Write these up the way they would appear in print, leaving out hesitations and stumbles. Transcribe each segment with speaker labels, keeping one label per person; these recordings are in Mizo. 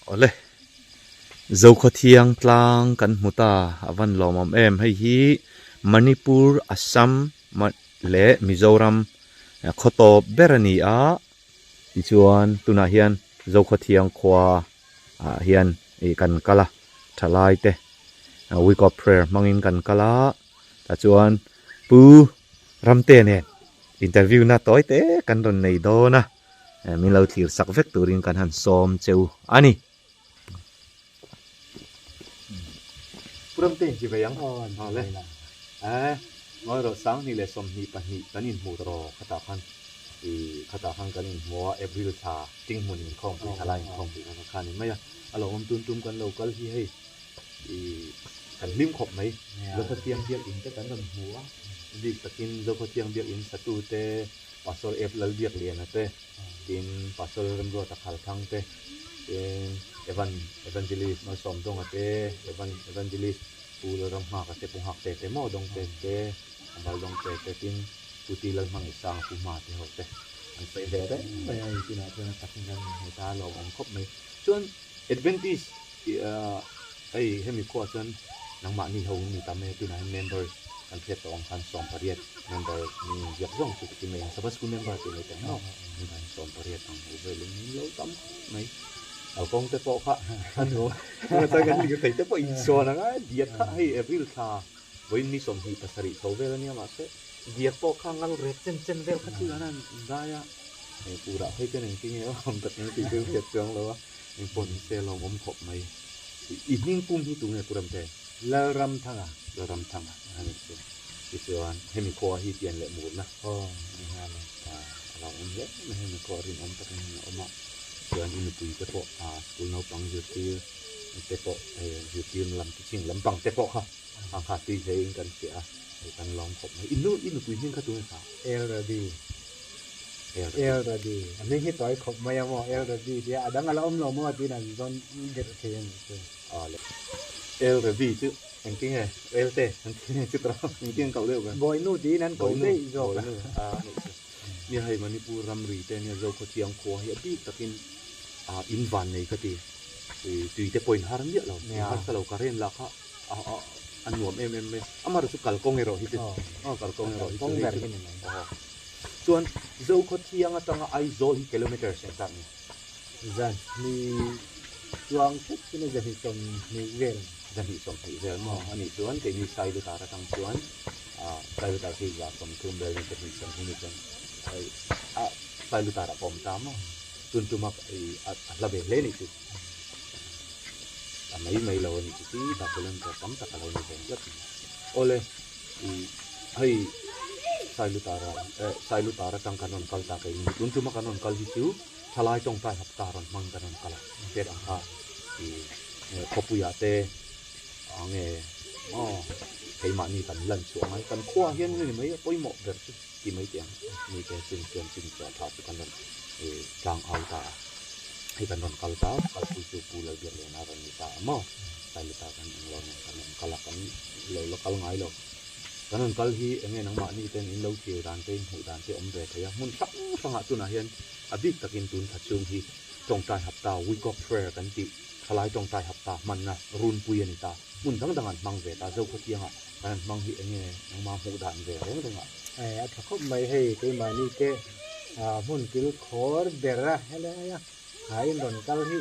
Speaker 1: Awle, Zokhawthiang tlang kan hmu ta a van lawmawm em. Hei hi Manipur, Assam leh Mizoram khaw tawp ber a ni a. Tichuan tunah hian Zokhawthiang khua ah hian ih kan kal a, thalai te week of prayer hmangin kan kal a. Tah chuan Pu Ramte nen interview na tawi te kan rawn nei dawn a. Min lo thlir sak vek turin kan han sawm cheu a ni. Pu Ramte in chi ve ang? Aw le. Eh, ngawi rawh Sanghnih leh 22 kan inhmuh ta rawh khatah khan i khatah khan kan inhmu a April thla Tinghmun inkhawmpui thla lai inkhawmpui kha kha ni mai a. A lo awm tun tum kan lo kal hi hei i kan hlim khawp mai. Zokhawthiang biakinn te kan rawn hmu a, bik takin Zokhawthiang biakinn satute Pastor Ep Lalbiakliana te, tin Pastor Remruata Khalthang te, tin Evan Evangelist Malsawmdawnga te, Evan Evangelist Pu Lalramnghaka te, Pu Nghakte te maw Dawngte te, Val Dawngte te, tin Pu Ti Lalhmangaihsanga Pu Hma te ho te an sawi ve reng mai a, tunah chuan a takin kan inhmu ta a lawmawm khawp mai. Chuan Adventist hei hemi khuaah chuan nangmahni ho mi tam e tunah hian members kan hriat tawh ang khan 18 member mi inziak zawng chu ti mai ang Sabbath school member tih mai tawh maw tunah hian 18 ang ho velin min lo tam khawp mai kalkawng te pawh kha a nuam tunah chuan kan lir thei te pawh insawn ang a diak kha hei April thla vawiin ni 27 chho vel ania mahse diak pawh kha ngal rek chen chen vel kha chu an dai a hei purah phei chuan engtin nge a awm tak ang tih chu hriat chuang lo a. Engpawh ni se lawmawm khawp mai. I hming pum hi tunge Pu Ramte?
Speaker 2: Lalramthanga.
Speaker 1: Lalramthanga a ni chu. Tichuan hemi khua hi pian leh murna.
Speaker 2: Aw ni nghal e.
Speaker 1: A lo awm hle mai hemi khua rinawm takin a awm a. Chuan i nupui te pawh school naupang zirtir te pawh zirtir lam teaching lampang te pawh kha a kha tui hle in kan hria a. Hei kan lawm khawp mai. I nu i nupui hming kha tunge kha?
Speaker 2: El Rabi. El Rabi. A hming hi tawi khawp mai a maw? El Rabi tia a dang a la awm lo maw tiin an zawn der thei a nih chu.
Speaker 1: Aw le. El Rabi chu engtin nge? El te an ti nge chitra engtin an koh deuh ve?
Speaker 2: Bawihnu tiin an koh daih zawk a.
Speaker 1: Bawihnu a nih chu. Nia hei Manipur ramri te nia Zokhawthiang khua hi a bik takin in van nei ka ti. Tui te pawh in har miah lo. In harsa lo current lah kha a nuam em em mai a. Amaherawhchu chu kalkawng erawh hi chu kalkawng erawh hi chu hei chu chuan Zokhawthiang atanga Aizawl hi kilometres engzat nge?
Speaker 2: Zan hnih chuang thut chu zahnih 20 vel.
Speaker 1: Zahnih 20 vel maw? Anih chuan keini Sailutar atang chuan Sailutar khi 30 vel ni zahnih 30 ni chuan Sailutar a pawm ta maw? Tun tuma a hla ve hle nih chu. A mai mai lo a ni chu chi ta kilometer tam tak a lo ni ve tlat mai. Awle i hei Sailutara eh Sailutara atang kan rawn kal ta kei ni tun tuma kan rawn kal hi chu thalai tawngtai hapta rawn hmang kan rawn kal a hriat ang kha i khawpuiah te a nge aw keimahni kan lan chhuah ngai kan khuaah hian nge ni mai a pawimawh ber chu ti mai teh ang mite chin chuan chin chuan tha chu kan rawn tlang au ta a. Hei kan rawn kal ta, kalpui chu Pu Lalbiakliana a rawn ni ta a maw? Sailata kan eng lo nen kan rawn kal a, kan lo la kal ngai lo. Kan rawn kal hi eng nge nangmahni ten in lo thlir dan te, in hmuh dan te awm ve thei a. Hmun hrang hrangah tunah hian a bik takin tun thla chhung hi tawngtai hapta, week of prayer kan tih, thalai tawngtai hapta hmanna runpui a ni ta. Hmun dang dang an hmang ve ta, Zokhawthiangah kan han hmang hi eng nge nangmah hmuh dan ve reng rengah?
Speaker 2: A tha khawp mai hei keimahni te hmun kil khawr ber a helai a a in rawn kal hi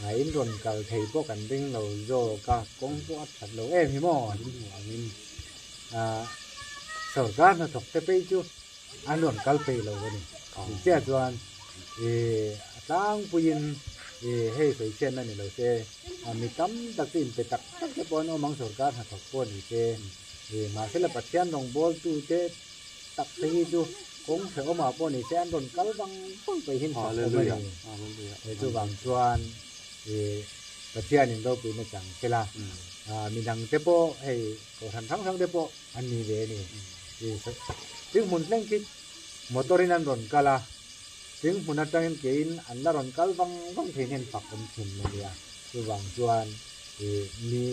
Speaker 2: a in rawn kal thei pawh kan ring lo zawk a kawng pawh a that lo em hi maw in hmuh angin sorkar hnathawk te phei chu an rawn kal peih lo a ni chiah chuan ih a tlangpuiin ih hei sawichhiatna ni lo se mi tam tak chu inpe tak tak te pawh an awm ang sorkar hnathawk pawh ni se. Mahsela Pathian rawngbawltute tak te hi chu kawng hrehawmah pawh ni se an rawn kal vang vang paih hin fak awm a ni. Chuvang chuan Pathianin ropuina chang sela midangte pawh hei kohhran hrang hrang te pawh an ni ve a ni. Tinghmun thleng khi motor-in an rawn kal a, tinghmun atangin keiin an la rawn kal vang vang thei hian fak awm thin a nia. Chuvang chuan mi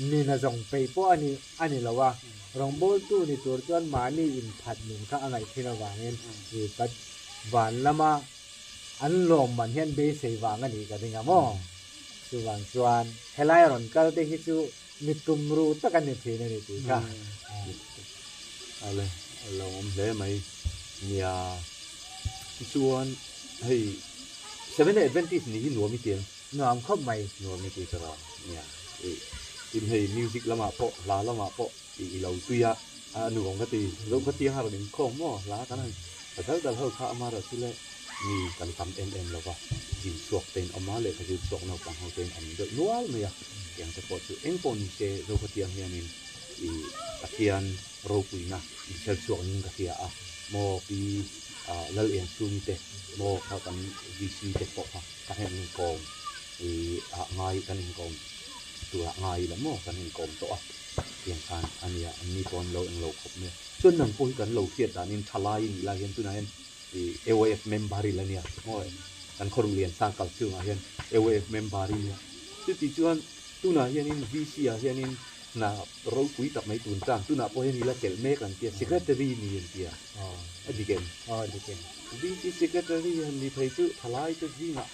Speaker 2: nina zawng peih pawh a ni a ni lo a, rawngbawltu ni tur chuan mahni inphat nun kha a ngaih thin avangin van lama an lawmman hian beisei vang a nih ka ring a maw? Chuvang chuan helai rawn kal te hi chu mi tum ru tak a ni thin a ni tih kha.
Speaker 1: Ale, a lo awm hle mai. Nia, tichuan hei Seventh Day Adventist nih hi nuam i ti em?
Speaker 2: Nuam khawp mai.
Speaker 1: Nuam i ti tawh a, nia. Tin hei music lamah pawh, hla lamah pawh i lo tui a, a nuam ka ti. Zo kha tiang a rawn inkhawm maw hla kan han sa dal dal ho kha amaherawh chu le mi kan tam em em lo va, zin chhuak te in awm a, lehkha zir chhuak naupang ho te in awm deuh nual mai a, tiang te pawh chu eng pawh ni se zo kha tiang hianin i Pathian ropuina inchher chhuak ning ka hria a, maw pi Lal Engchhungi te maw kha kan VC te pawh kha kan han inkawm i ah ngai kan inkawm turah ngai ila maw kan inkawm tawh a tiang khan a nia an ni pawh an lo englo khawp mai a chuan nang pawh hi kan lo hriat danin thalai nih lai hian tunah hian i AYF member ila nia maw kan khawruk lian sang kal chungah hian AYF member i nia chuti chuan tunah hianin VC ah hianin hna ropui tak mai tun tan tunah pawh hian ila chelh mek an tia secretary ni an tia a dik em?
Speaker 2: Aw a dik em.
Speaker 1: VC secretary han ni thei chu thalai te zingah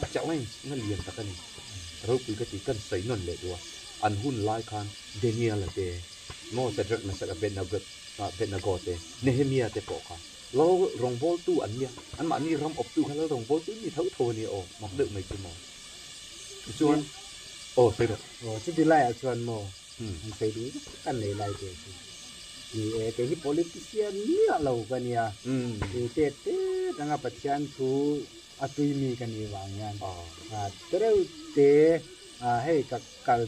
Speaker 1: a challenge na lian tak a ni. Ropui ka ti kan sawi nawn leh duh a, an hun lai khan Daniel-a te, maw Shadrach, Meshach, Abednego Abednego te, Nehemia te pawh kha lal rawngbawltu an nia, anmahni ram awptu kha lal rawngbawltu an ni tho tho a nia aw, mak deuh mai chu maw. Tichuan, aw sawi rawh.
Speaker 2: Aw chuti laiah chuan maw an sawi duh zet kan nei lai te chu. Ni e, kei hi politician miah lo ka nia. Ni tet tet anga Pathian thu a tui mi ka nih vang hian tereuh te hei ka kal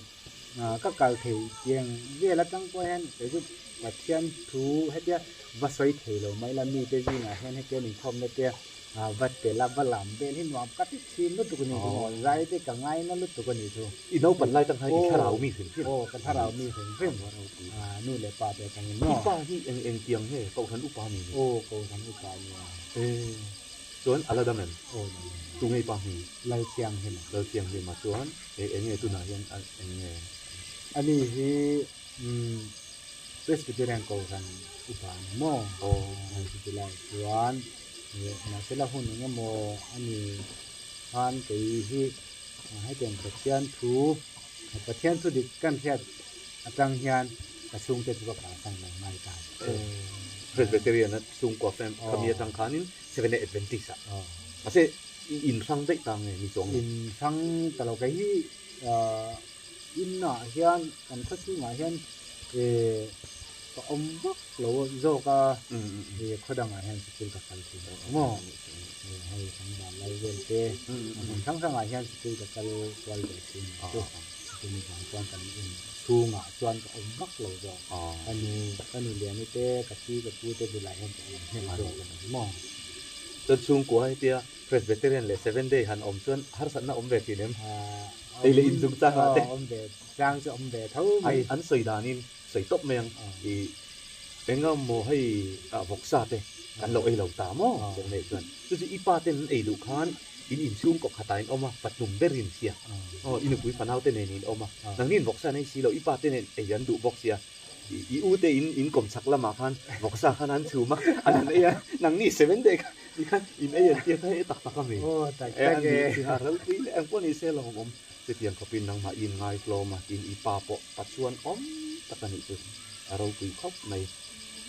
Speaker 2: ka kal thei tiang vel atang pawh hian kei chu Pathian thu hetia va sawi thei lo mai la mite zingah hian hetia inkhawmna te va tel a va lam vel hi nuam ka ti thin lutuk a ni chu maw zai te ka ngaina lutuk a ni chu.
Speaker 1: I naupan lai tang khan i thlarau mi hrim hrim.
Speaker 2: Aw ka thlarau mi hrim hrim nu leh pa te atangin maw.
Speaker 1: I pa hi eng eng tiang nge Kohhran upa ni ni?
Speaker 2: Aw Kohhran upa nia.
Speaker 1: E chuan a la dam em?
Speaker 2: Aw dam em.
Speaker 1: Tu ngei pa hming?
Speaker 2: Lalthianghlima.
Speaker 1: Lalthianghlima chuan e eng nge tunah hian eng nge?
Speaker 2: Ani hi umm Presbyterian Kohhran upa a ni maw?
Speaker 1: Aw.
Speaker 2: Chuti lai chuan mahsela hun eng emaw a ni khan kei hi hetiang Pathian thu Pathian thu dik kan hriat atang hian ka chhungte chu ka kalsan lo ngai ta ni chu.
Speaker 1: Presbyterian a chhungkua fam khami atang khanin Seventh Day Adventist a mahse i inhrang daih ta nge ni chuang?
Speaker 2: Inhrang ta lo kei hi inah hian kan khaw chhungah hian ka awm vak lo zawk a khaw dangah hian sikul ka kal thin a maw hei tlangval lai vel te hmun hrang hrangah hian sikul ka kal kual ve thin a chu chumi vang chuan kan in chhungah chuan ka awm vak lo zawk ka nu ka nu liani te ka pi ka pu te bulah hian ka awm hnem zawk a ni maw.
Speaker 1: Chuan chhungkua hetia Presbyterian leh Seventh Day han awm chuan harsatna awm ve thin em? Ei leh in chungchang ah te.
Speaker 2: Awm ve chang chu awm ve tho mai.
Speaker 1: An sawi danin sawi tawp mai ang i enga maw hei vawksa te kan lo ei lo ta maw tih ang neih chuan chu chu i pa ten an ei duh khan in inchhung kawp khatah in awm a patlum berin sia aw i nupui fanau te nen in awm a nangni in vawksa an ei si lo i pa te nen ei an duh bawk sia i u te in in kawm chhak lamah khan vawksa khan an chhum a an han ei a nangni seven day kha ti khan in ei an tia kha e tak tak a mi e an ni si a ral pui leh engpawh ni se lo awm chutiang khawpin nangmah i inngai hlawm a tin i pa pawh Pathian awm tak a nih chu a ropui khawp mai.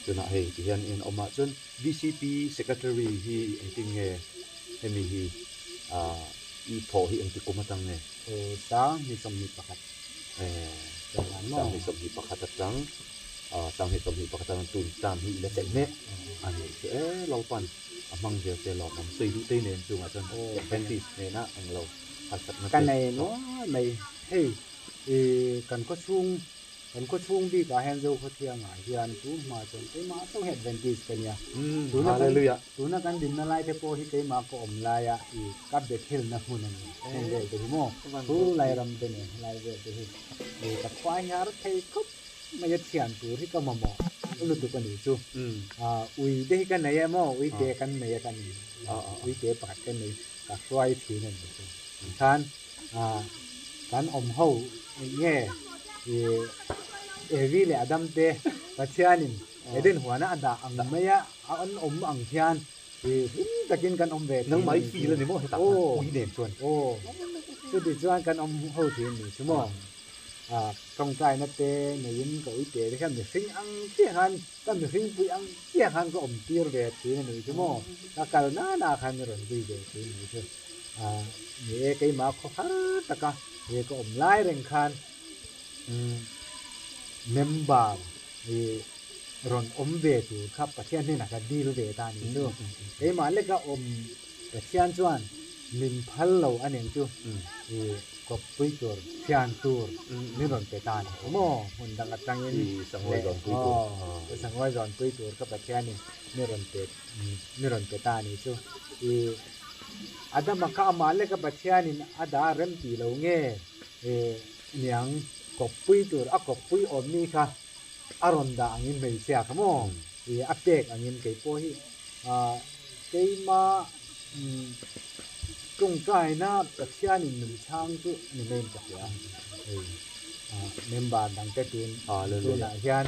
Speaker 1: Tunah hei ti hian en awmah chuan VCP Secretary hi engtin nge hemi hi ah i thawh hi engti kum atang nge?
Speaker 2: Sang 21.
Speaker 1: Sang 21 atang ah sang 21 atang tun term hi i la chelh mek a nih chu e Lalpan a hmang zel che lawmawm sawi duh te nen chungah chuan Adventist nena englo harsatna
Speaker 2: te. Ka nei nual mai hei. I kan khaw chhung kan khaw chhung bikah hian Zokhawthiangah hian tun hma chuan keimah chauh hi Adventist ka nia. Tuna kan tuna kan dinna lai te pawh hi keimah ka awm laia i ka Bethel na hmun a ni. Heng vel te hi maw thu lai ram te nen helai vel te hi i ka khua hi har thei khawp mai a thian tur hi ka mamawh lutuk a nih chu. Ui te hi ka nei a maw ui te kan nei a kan in ui te pakhat ka nei ka hruai thin a nih chu. Tikhan Kan awm ho nge i Evi leh Adam te Pathianin Eden huana a dah ang maia an awm ang hian i hlim takin kan awm ve thin a ni chu.
Speaker 1: Nangmah i feel a ni maw hetah khan ui nen chuan.
Speaker 2: Aw. Chuti chuan kan awm ho thin ni chu maw? Tawngtaina te neiin ka uite te khan mihring ang chiah khan ka mihring pui ang chiah khan ka awm tir ve thin a ni chu maw? Ka kal nana khan mi rawn zui ve thin ni chu. Ni e, keimah khaw har taka he ka awm lai reng khan member rawn awm ve tur kha Pathian hnenah ka dil ve ta a ni chu. Keimah leka awm Pathian chuan min phal lo a ning chu i kawppui tur, thian tur min rawn pe ta a ni chu maw? Hmun dang atangin
Speaker 1: leh
Speaker 2: aw sangawi zawnpui tur kha Pathianin min rawn pe min rawn pe ta a ni chu. I Adama kha amah leka Pathianin a dah rem tih lo nge niang kawppui tur a kawppui awmmi kha a rawn dah angin hmeichhia kha maw i a pek angin kei pawh hi keima tawngtaina Pathianin min chhang chu ni mai ka hria hei member dangte tun tunah hian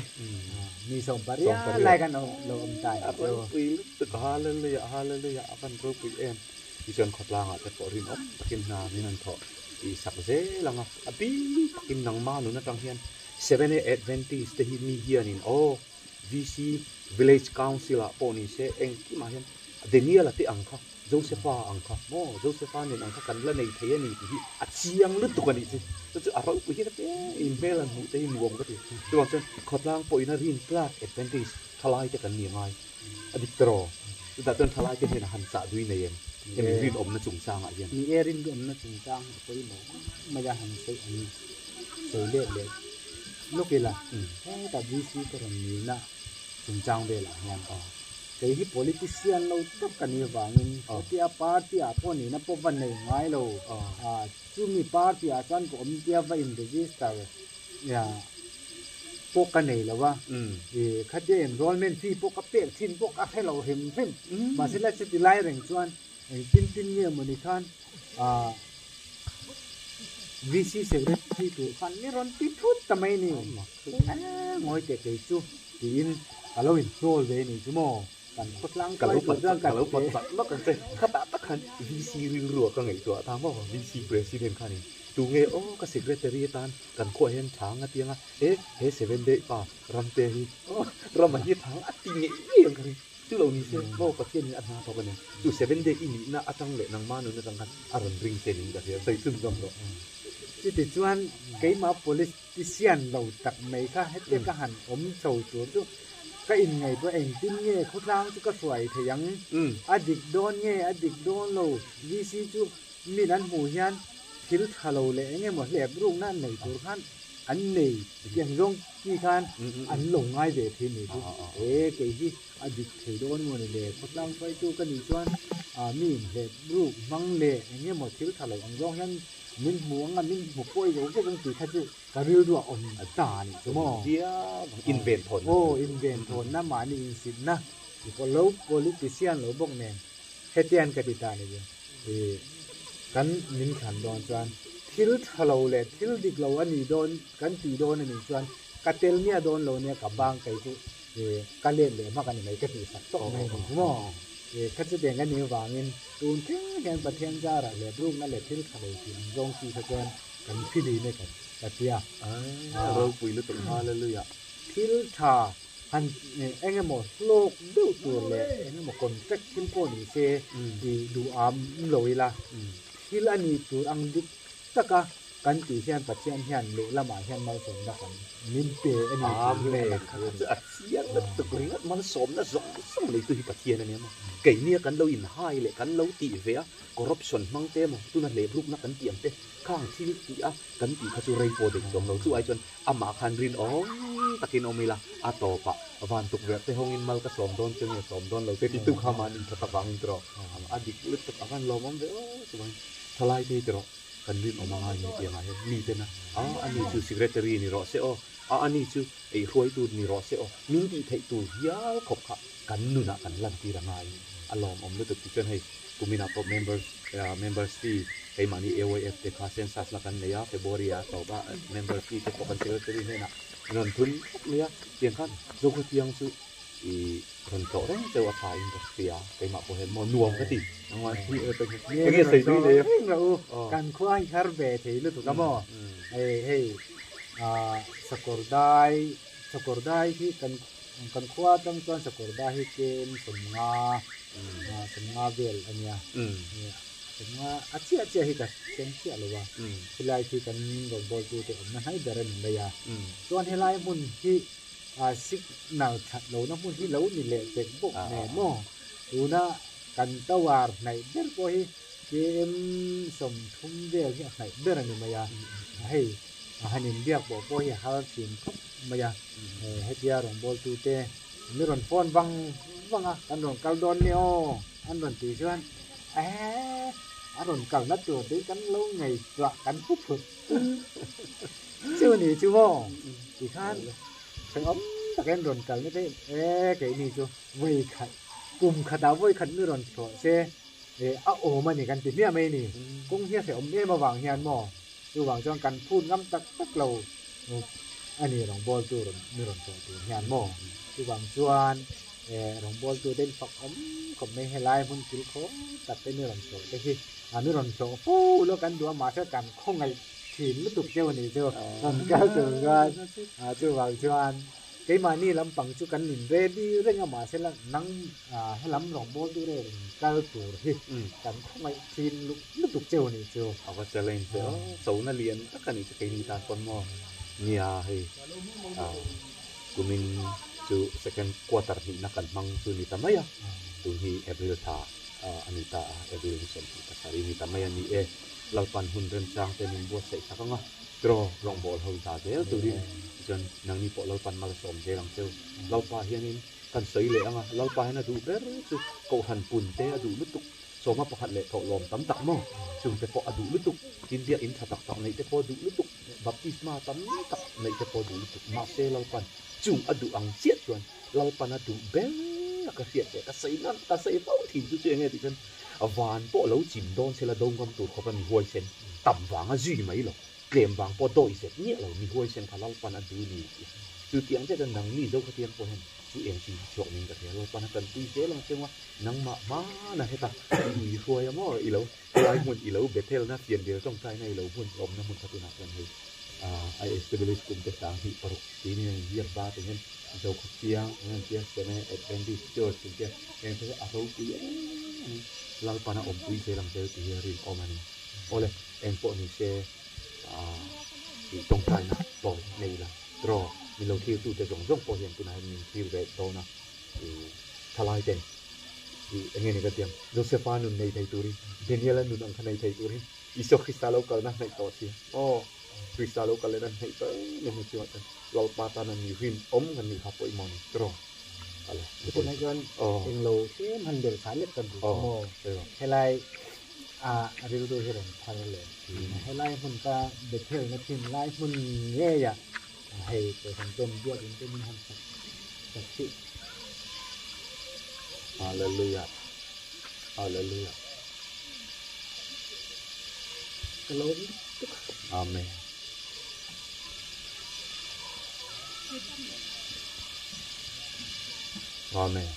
Speaker 2: mi sawmpariat lai kan lo awm ta
Speaker 1: a ropui lutuk hallelujah hallelujah a van ropui em tichuan khawtlangah te pawh rinawm takin hna min an thawh tih sak zel ang a a bik takin nangma nun atang hian Seventh-day Adventist te hi mi hianin aw VC Village Council ah pawh ni se engkimah hian Daniel-a te ang kha Josepha ang kha maw Josepha nen ang kha kan la nei thei a ni tih hi a chiang lutuk a nih chu. Chu chu a ropui hi ka ti em em hmel han hmuh te hi nuam ka ti. Chuvang chuan khawtlang pawhin a rin tlak Adventist thalai te kan ni angai a dik tawh. Chutah chuan thalai te hnenah han chah dui nei em hemi rinawmna chungchangah hian.
Speaker 2: Ni e, rinawmna chungchang a pawimawh khawp mai a han sawi ang sawi let leh lawk ila hetah VC ka rawn nihna chungchang velah hian kei hi politician lo tak ka nih avangin hetia party ah pawh nihna pawh va nei ngai lo chumi party ah chuan ka awm tia va in register pawh ka nei lo a khatia enrollment fee pawh ka pek thin pawh ka hre lo hrim hrim mahse la chuti lai reng chuan Engtin tin nge mawni khan VC Secretary tur khan mi rawn ti thut ta mai ni. Ngawi teh kei chu tiin ka lo inhnawl ve ni chu maw. Kan khawtlang
Speaker 1: tuai tur chuan ka lo pawt chak lawk ang che. Khatah tak khan VC rilru ah ka ngaihtuah ta maw. VC President khanin tunge aw ka Secretary atan kan khuaah hian thang a tiang a, e he Seven Day pa Ramte hi aw Rama hi thang a ti ngei ngei ang ka ring. Chu lo ni se, maw Pathianin a hna thawk a ni. Chu Seven Day i nihna atang leh nangmah nun atang khan a rawn ring che niin ka hria. Sawi chhun zawm rawh.
Speaker 2: Chutichuan keimah politician lo tak mai kha hetia ka han awm chho tur chu ka inngaihtuah engtin nge khawtlang chu ka hruai thei ang? A dik dawn nge a dik dawn lo? VC chu min an hmuh hian thil tha lo leh eng emaw hlep rukna an nei tur khan an nei tiang zawng chi khan an lo ngai ve thei ni chu. E kei hi a dik thei dawn maw ni le? Khawtlang hruaitu ka nih chuan mi inhlep ruk hmang leh eng emaw thil tha lo ang zawng hian min hmu ang a, min hmu pawi zo vek ang tih kha chu ka rilru a awm ta a nih chu maw?
Speaker 1: Inven thawnna.
Speaker 2: Aw, inven thawnna, mahni insitna, lo politician lo bawk nen hetiang ka ti ta a ni chu. Kan min thlan dawn chuan thil tha lo leh thil dik lo a nih dawn kan tih dawn a nih chuan ka tel miah dawn lo nia ka bang kei chu ka let leh hmak a ni mai ka tih sak tawk mai a ni chu maw. Kha chutiang kan nih avangin tun thleng hian Pathian zarah leh rukna leh thil tha lo tih ang zawng chi kha chuan kan philin e ka tia.
Speaker 1: Ropui lutuk hallelujah.
Speaker 2: Thil tha Han eng emaw hlawk deuh tur leh eng emaw contract thil pawh ni se tih duh am lo ila, thil a nih tur ang dik taka kan tih hian Pathian hian lehlamah hian malsawmna kan min pe a ni tih hi a lang
Speaker 1: thei a ni. A chiang lutuk ringawt malsawmna zawng zawng neitu hi Pathian a nia maw? Keini a kan lo inhai leh kan lo tih ve a, corruption hmang te emaw tuna hlehbrukna kan tih ang te khang thil tih a kan tih kha chu rei pawh daih chuang lo. Chu ai chuan Amah khan rinawm takin awm ila, a tawpah van tukverh te hawngin mal ka sawm dawn che nge sawm dawn lo te titu kha mahni tha tak vangin tiraw a dik lutuk a van lawmawm ve aw chuvangin thalai te hi tiraw kan rinawm a ngai ni tiangah hian mi tena a ani chu secretary ni rawh se aw a ani chu ei hruaitu ni rawh se aw min tih theih tur hial khawp kha kan nunah kan lantir a ngai a lawmawm lutuk tichuan hei kuminah pawh members members fee keimahni AYF te kha census na kan nei a February ah a tawp a members fee te pawh kan secretary hnenah an rawn thun khawp mai a tiang khan Zokhawthiang chu I rawn tlawh reng cheu a tha in ka hria keimah pawh hian maw nuam ka ti engmah hi enge sawi tui le
Speaker 2: reng rau kan khua hi har ve thei lutuk a maw hei hei sakawr dai sakawr dai hi kan kan khua atang chuan sakawr dai hi kem sawmnga sawmnga vel a nia sawmnga a chiah chiah hi ka chiang chiah lo a helai khi kan rawngbawltu te awmna hnai ber a ni mai a chuan helai hmun hi Signal that lohna hmun hi lo ni leh pek bawk nen maw? Tuna kan tower hnaih ber pawh hi KM 30 vel hi a hnaih ber a ni mai a, hei a han inbiak pawh pawh hi a har thin khawp mai a, hetia rawngbawltute mi rawn phone vang vang a, kan rawn kal dawn nia aw an rawn tih chuan ehe a rawn kalna tur te hi kan lo ngaihtuah kan pu phut. Chu ni chu maw tikhan hrehawm takin rawn kal na theih e keini chu vawi khat kum khatah vawi khat mi rawn thlawh se e a awm a ni kan ti hmiah mai a ni kawng hi a hrehawm em avang hian maw chuvang chuan kan phut ngam tak tak lo a ni rawngbawltu rawn mi rawn thlawh tur hian maw chuvang chuan e rawngbawltu te in fak awm khawp mai helai hmun thil khawm tak te mi rawn thlawh te hi a mi rawn thlawh fo lawk an duh a mahse kan khawngaih thin lutuk cheu a nih chu rawn kal tur chuan ah chuvang chuan keimahni lampang chu kan in ready reng a mahse la nang ah helam rawngbawltu te rawn kal tur hi kan khawngaih thin lutuk cheu a nih chu.
Speaker 1: A va challenge ve aw, chona lian tak a nih chu keini tan pawn maw nia hei ah kumin chu second quarter hnihna kan hmang chu ni ta mai a, tun hi April thla a ni ta a, April ni 27 ni ta mai a ni e. Lalpan hun remchang te min buatsaih sak ang a, tiraw rawngbâwl ho za zel turin tichuan nangni pawh Lalpan malsawm zel ang cheu. Lalpa hianin kan sawi leh ang a, Lalpa hian a duh ber chu Kohhran pun te a duh lutuk, sawma pakhat leh thawhlawm tam tak maw chungte pawh a duh lutuk, tin biakinn tha tak tak neih te pawh a duh lutuk, baptisma tam tak neih te pawh a duh lutuk, mahse Lalpan chung a duh ang chiah chuan Lalpan a duh ber a ka hriat leh ka sawi nan ka sawi fo thin chu chu enge tih chuan van pawh lo chim dawn se la do ngam tur khawp a mi huaisen tam vang a zui mai lo tlem vang pawh dawi zet miah lo mi huaisen kha Lalpan a duh ni tih chu tiang chiah chuan nangni zo khatiang pawh hian chu eng chin hi chhuak ning ka hria Lalpan a tanpui zel ang cheu a nangmah hmana heta i ui hruai a maw i lo helai hmun i lo Bethel na fianrial tawngtaina i lo hmun awmna hmun kha tunah chuan hei a establish kum te 2006 tih in an ziak ba te hian Zokhawthiang an han tia Seventh Adventist Church an tia heng te hi a ropui em em Lalpan a awmpui zel ang zel tih hi a rinawm a ni. Awle eng pawh ni se tih tawngtaina tawi nei ila draw min lo thlir tute zawng zawng pawh hian tunah hian min thlir ve dawn a ih thalai ten ih eng nge ni ka tiang Josepha nun nei thei turin Daniel-a nun ang kha nei thei turin Isua Krista lo kalna hnaih tawh si aw Krista lo kal leh hnaih tawh em em chungah chuan Lalpa tana mi rinawm kan nih kha pawimawh a ni tiraw ale
Speaker 2: Chutah chuan englo tlem han bel chah lek ka duh maw helai a rilru hi rawn thar leh helai hmun ka Bethel na thin lai hmun ngei ah hei kohhran ten biakin te min han sak sak hi.
Speaker 1: Hallelujah Hallelujah.
Speaker 2: Ka lo lutuk.
Speaker 1: Amen. Amen.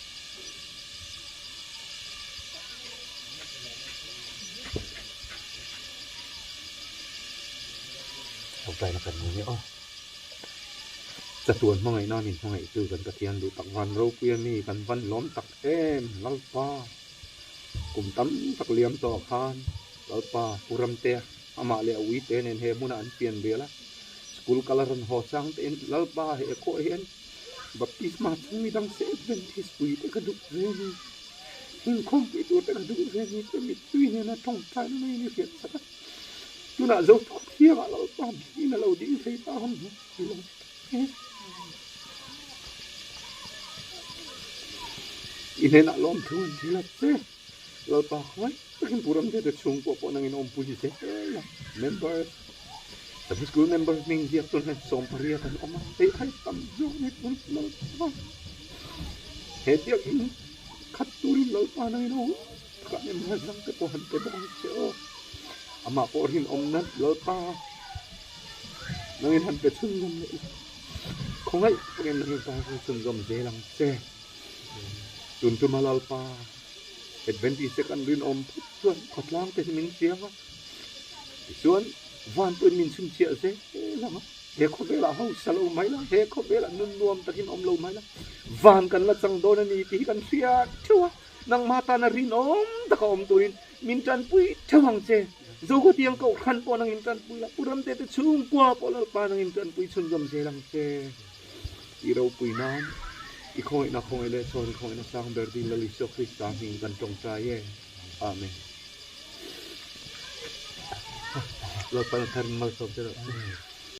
Speaker 1: Tawngtai na kan hmu nia aw. Chatuan hmangaihna min hmangaihtu kan Pathian duh tak van ropui a mi kan van lawm tak em Lalpa. Kum tam tak liam tawh khan Lalpa Pu Ramtea amah leh a uite nen he hmunah an pian rial a, school kal a rawn haw chang tein Lalpa he kawh hian baptisma chung mi dang se Adventist pui te ka duh ve ni, inkhawmpui tur te ka duh ve ni tih mittui nena tawngtaina mai in i hriat sak a, tunah Zothawk thiangah Lalpa bikin a lo ding thei ta ang i lo ti tak em? I hnenah lawmthu an thil a che. Lalpa khawngaih takin Pu Ramdete chhungkua pawh nangin awmpui zel a. Members, Sabu School member hming ziak chuan hian 80 an awm a, hei ai tam zawk ni tun Lalpa. He biakinn khat turin Lalpa nangin awm takah members dang te pawh han pe bawk ang che aw. Amah pawh rinawmna Lalpa nangin han pe chhunzawm leh la. Khawngaih takin nangin pa chhunzawm zel ang che. Tun tuma Lalpa Adventist te kan rinawm phut chuan khawtlang te hi min chiang a, tichuan van pawhin min chhunchhiah zel ang a, he khawvelah hausa lo mai la, he khawvelah nun nuam takin awm lo mai la, van kan la chang dawn a ni tih hi kan hria theuh a, nangmah tana rinawm taka awm turin min tanpui theuh ang che. Zokhawtiang kohhran pawh nangin tanpui la, Pu Ramte te chhungkua pawh Lalpa nangin tanpui chhunzawm zel ang che. I ropui nan, i khawngaihna khawngaih leh chhawn i khawngaihna sang ber ding Lal Isua Krista hming kan tawngtai e. Amen. Lalpa na tharin malsawm che rawh.